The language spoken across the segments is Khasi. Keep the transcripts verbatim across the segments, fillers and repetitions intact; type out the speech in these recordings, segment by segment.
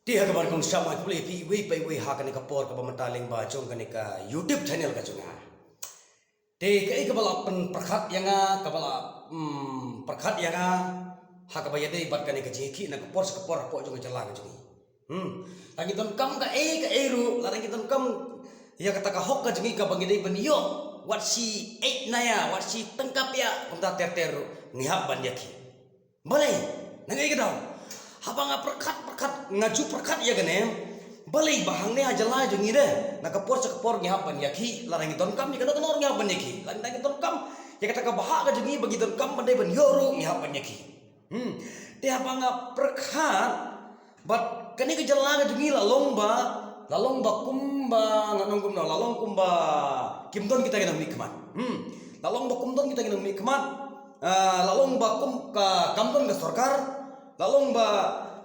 Te ha kaba nyngkong sha ma khublei phi iwei pa iwei ha kane ka por kaba mynta lyngba jong kane ka YouTube channel ka jong nga. Te kaei kaba la pynpyrkhat ïa nga, kaba la, hmm, pyrkhat ïa nga ha kaba ïadei bad kane ka jingïakhih na ka por sha ka por hapoh jong ka jylla ka jong ngi. Hmm. Tang ngi donkam kaei kaei ruh, lada ngi donkam ïa kata ka hok ka jong ngi kaba ngi dei ban ïoh, wat shi eit na ïa, wat shi tyngka pia, kumta ter ter ruh ngi hap ban ïakhih. Balei? Nang ei ka daw. Haba nga pyrkhat pyrkhat, nga ju pyrkhat ïa kane. Balei ba hangne ha jylla jong ngi de, na ka por sha ka por ngi hap ban ïakhih, lada ngi donkam ïa kano kano ngi hap ban ïakhih. Lada ngi donkam ïa kata ka bhah ka jong ngi ba ngi donkam ban dei ban ïoh ruh ngi hap ban ïakhih. Hmm. Te haba nga pyrkhat bad kane ka jylla ka jong ngi la long ba, la long ba kumba, nga ong kumno, la long kumba kim don kita ki nongmihkhmat. Hmm. La long ba kum don kita ki nongmihkhmat. Ah, la long ba kum ka, kam don ka sorkar. La long ba,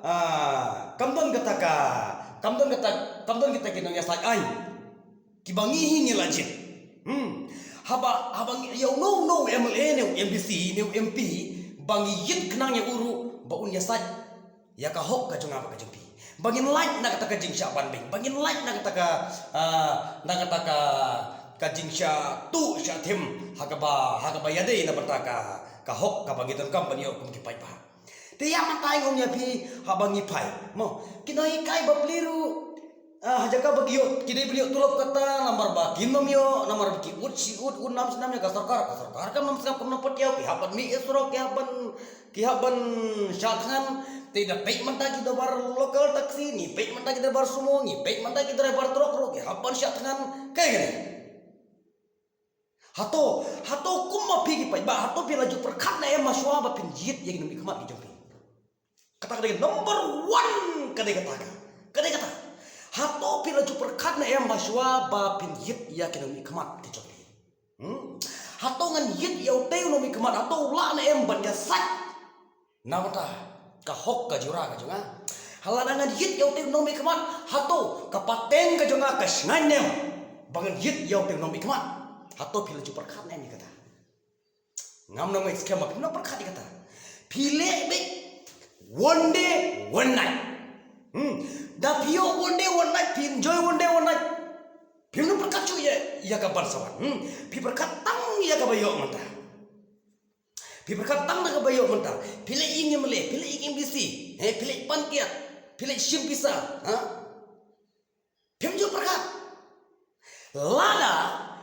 ah, kam don kata ka, kam don kata, kam don kita ki nongïasaid aiñ kiba ngi hi ngi la jied. Hmm. Haba, haba ngi ïa uno uno u M L A ne u M D C ne u M P ba ngi ïit khnang ïa u ruh ba un ïasaid ïa ka hok ka jong nga bad ka jong phi. Ba ngin lait na kata ka jingshah ban beiñ, ba ngin lait na kata ka, ah, na kata ka, ka jingshah tuh shah thim ha kaba, ha kaba ïadei na bynta ka, ka hok kaba ngi donkam ban ïoh kum ki paidbah. Te ïa mynta nga ong ïa phi, haba ngi phai, mo, ki nonghikai bapli ruh, ah, ha jaka ba ki ïoh, ki dei ban ïoh tulop kata, namar ba kim nym ïoh, namar ba ki ud shi ud, ud nam shi nam ïa ka sorkar, ka sorkar kam nym sngap, kam nym pat ïoh, ki hap ban mih ïa surok, ki hap ban, ki hap ban shah thngan. Te da peit mynta ki dorbar local taxi, ngi peit mynta ki dorbar sumo, ngi peit mynta ki driver truck ruh ki hap ban shah thngan. Kaei kane? Hato, hato kum ma phi ki paidbah, hato phi la ju pyrkhat ne em hashwa ba phin jied ïa ki nongmihkhmat ki jong phi? Kata ka dei number one, ka dei kata ka. Ka dei kata. Hato phi la ju pyrkhat ne em hashwa ba phin jied ïa ki nongmihkhmat ki jong phi? Hmm? Hato ngan jied ïa utei u nongmihkhmat, hato u lah ne em ban ïasaid na bynta ka hok ka jura ka jong nga? Lada ngan jied ïa utei u nongmihkhmat, hato ka pateng ka jong nga ka shngaiñ ne em ba ngan jied ïa utei u nongmihkhmat? Hato phi la ju pyrkhat ne em ïa kata? Ngam nang ngai skhem ma phi nang pyrkhat ïa kata. Phi leh beit one day one night. Hmm. Da phi ïoh one day one night, phi enjoy one day one night, phi nang pyrkhat shuh ïa, ïa ka ban sa wan. Hmm. Phi pyrkhat tang ïa kaba ïoh mynta. Phi pyrkhat tang na kaba ïoh mynta. Phi leh ïing M L A, phi leh ïing M D C, eh, phi leh pan kiad, phi leh shim pisa, ha? Phim ju pyrkhat. Lada,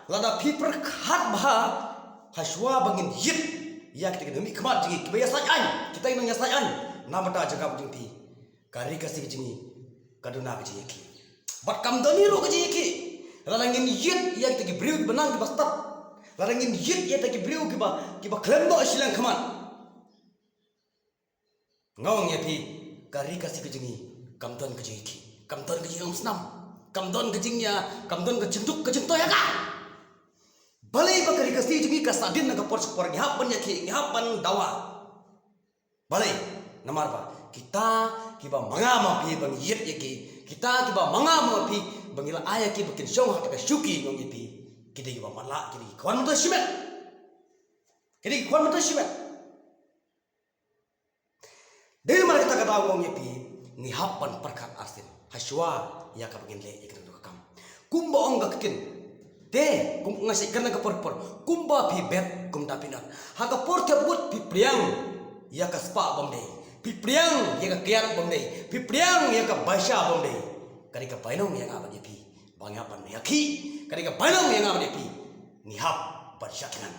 lada phi pyrkhat bha hashwa ba ngin jied ïa kita ki nongmihkhmat jong ngi kiba ïasaid aiñ, kita ki nongïasaid aiñ na bynta jong nga bad jong phi, ka ri ka si ka jong ngi ka duna ka jingïakhih. Bad kam don hi ruh ka jingïakhih lada ngin jied ïa kita ki briew kiba nang kiba stad, lada ngin jied ïa kita ki briew kiba, kiba khlem noh shiliang khmat. Nga ong ïa phi, ka ri ka si ka jong ngi kam don ka jingïakhih, kam don ka jingïakhih, kam don ka jingïa, kam don ka jingduk ka jingtoi ha ka. Balei ba ka ri ka si jong ngi ka sahdien na ka por sha ka por ngi hap ban ïakhih, ngi hap ban dawa? Balei? Namar ba kita kiba ma nga ma phi ba ngi ïeit ïa ki, kita kiba ma nga ma phi ba ngi la ai ïa ki ba kin shong ha kata ka shuki, nga ong ïa phi, ki dei kiba matlah, ki dei ki khwan mynta shimet. Ki dei ki khwan mynta shimet. Dei namar kata ka daw nga ong ïa phi, ngi hap ban pyrkhat arsien hashwa ïa kaba ngin leh ïa kano kano ka kam. Kumba ong ka ktien, te kum nga shait kren ha ka por por, kumba phi bet kumta phin ot. Ha ka por thep vote phi pdiang ïa ka spah bym dei, phi pdiang ïa ka kyiad bym dei, phi pdiang ïa ka baisa bym dei. Ka dei ka bainong ïa nga bad ïa phi ba ngi hap ban ïakhih. Ka dei ka bainong ïa nga bad ïa phi, ngi hap ban shah thngan.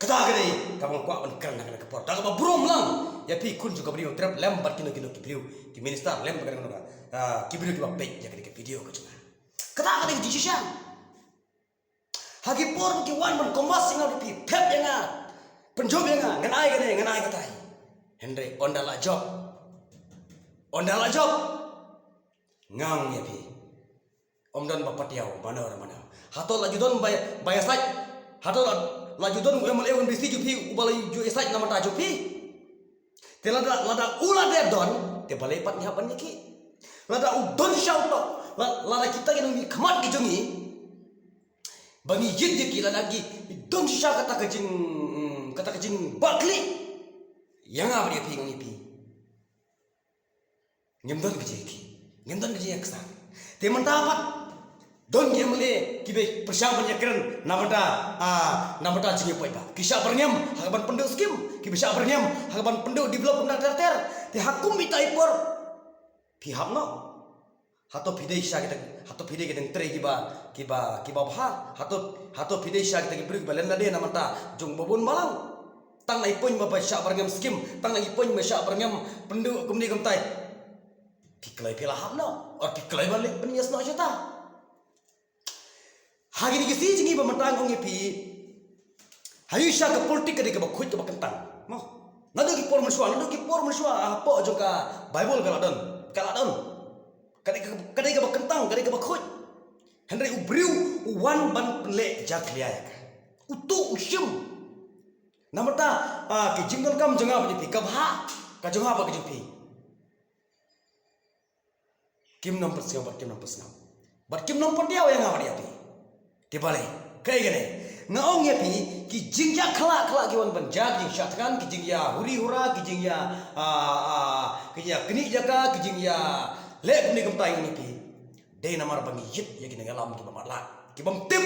Kata ka dei kaba nga kwah ban kren ha kane ka por. Da kaba burom lang ïa phi khun jong ka Bri Hynñiewtrep lem bad kino kino ki briew, ki minister lem bad kino kino, ah, ki briew kiba peit ïa kane ka video ka jong nga. Kata ka dei ka jingshisha. Ha ki por ba ki wan ban kynmaw ïa nga, phi thep ïa nga, pynjop ïa nga, ngan ai kane, ngan ai katai. Hynrei ynda la jop, ynda la jop, nga ong ïa phi, ym don ba patiaw mano re mano. Hato la ju don ba, ba ïasaid? Hato la, la ju don u M L A u M D C jong phi uba la ju ïasaid na bynta jong phi? Te lada, lada u la dep don, te balei pat ngi hap ban ïakhih? Lada u don shisha uto, la, lada kita ki nongmihkhmat ki jong ngi ba ngi jied ïa ki, lada ki don shisha kata ka jing, kata ka jingbakla ïa nga bad ïa phi, nga ong ïa phi, Ngim don ka jingïakhih, ngim don ka jingïaksan. Te mynta pat don ki M L A kiba pyrshang ban ïakren na bynta, ah, na bynta jingïapoit ba ki shah byrngem ha ka ban pynduh skim, kiba shah byrngem ha ka ban pynduh develop kumta ter ter. Te ha kum ita i por phi hap noh. Hato phi dei sha kita, hato phi dei kita trei kiba, kiba, kiba bha. Hato, hato phi dei sha kita ki briew kiba len lade na bynta jong ba bun balang. Tang na i point ba ba shah byrngem skim, tang na i point ba shah byrngem pynduh kumne kumtai. Phi kloi phi la hap noh, or phi kloi ban leh pynïasnoh shuh ta. Ha kine ki sngi jong ngi ba mynta nga ong ïa phi. Ha ïu sha ka politik ka dei kaba khuid kaba kyntang. Mo. Naduh ki por mynshuwa, naduh ki por mynshuwa, hapoh jong ka Bible ka la don, ka la don. Ka dei ka, ka dei kaba kyntang, ka dei kaba khuid. Hynrei u briew u wan ban pynleh jakhlia ïa ka. U tuh u shim. Namar ta, ah, ki jingdonkam jong nga bad jong phi, ka bha ka jong nga bad ka jong phi. Kim nang pynsngew bad kim nang pynsngew. Bad kim nang pyndiaw ïa nga bad ïa phi. Te balei? Kaei kane? Nga ong ïa phi, ki jingjia khlak khlak ki wan ban jia, ki jingshah thngan, ki jingïa huri hura, ki jingïa, ah, ah, ki jingïa knieh jaka, ki jingïa leh kumne kumta ïa ngi phi. Dei namar ba ngi ïit ïa ki nongïalam kiba matlah, kibym tip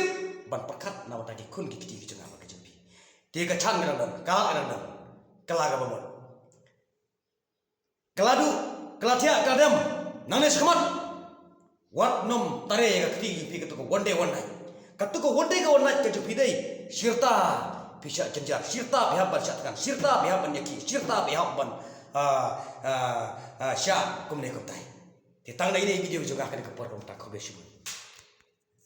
ban pyrkhat na bynta ki khun ki kti ki jong nga bad ki jong phi. Te ka jan ka dang don, ka lad ka dang don, ka la kaba mut. Ka la duh, ka la thiah, ka la dem, nangne shakhmat. Wat nym tare ïa ka kti jong phi, kato ka one day one night. Kato ka one day ka one night ka jong phi dei, shirta phi shah jynjar, shirta phi hap ban shah thngan, shirta phi hap ban ïakhih, shirta phi hap ban, ah, ah, ah, shah kumne kumtai. Te tang da ine i video jong nga ha kane ka por, kumta khublei shibun.